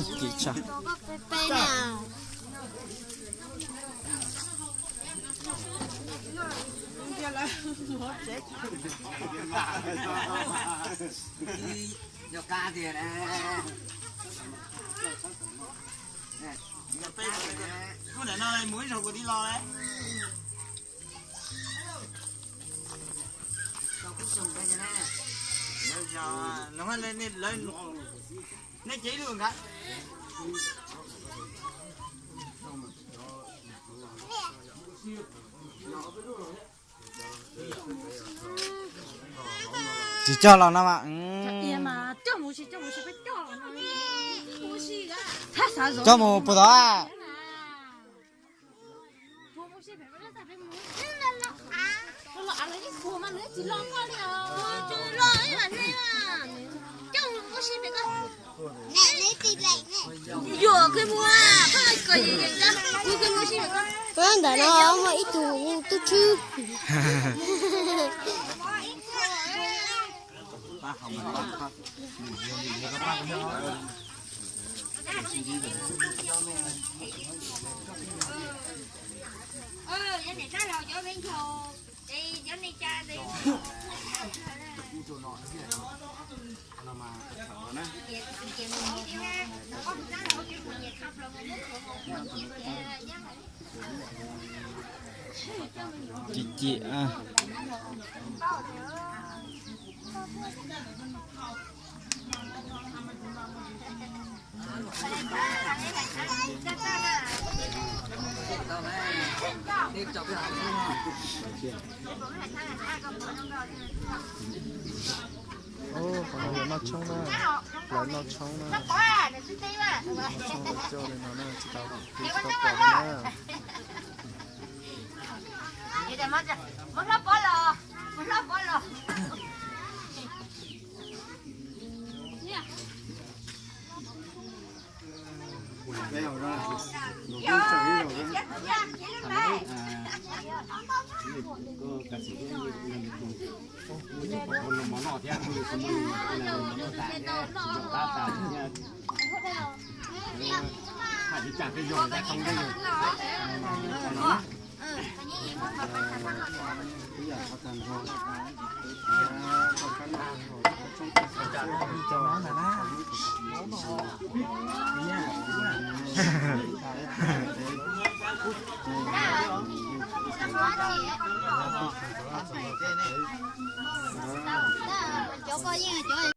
Ib kis tshaj. Yog kab tiag na. Peb hnub ntawm no mus ib zaug kuv tib lo lawm. Nej ces ib lub nkav. Tsis cog los no mas. Coj mus puas tod? Ntawm no muaj ib tug tub tshwb. Ci ci. Qhov no lawv noj tshoob na, lawv noj tshoob na, noj tshoob lawv coj li no na, tsis tau, tsis tau pom na.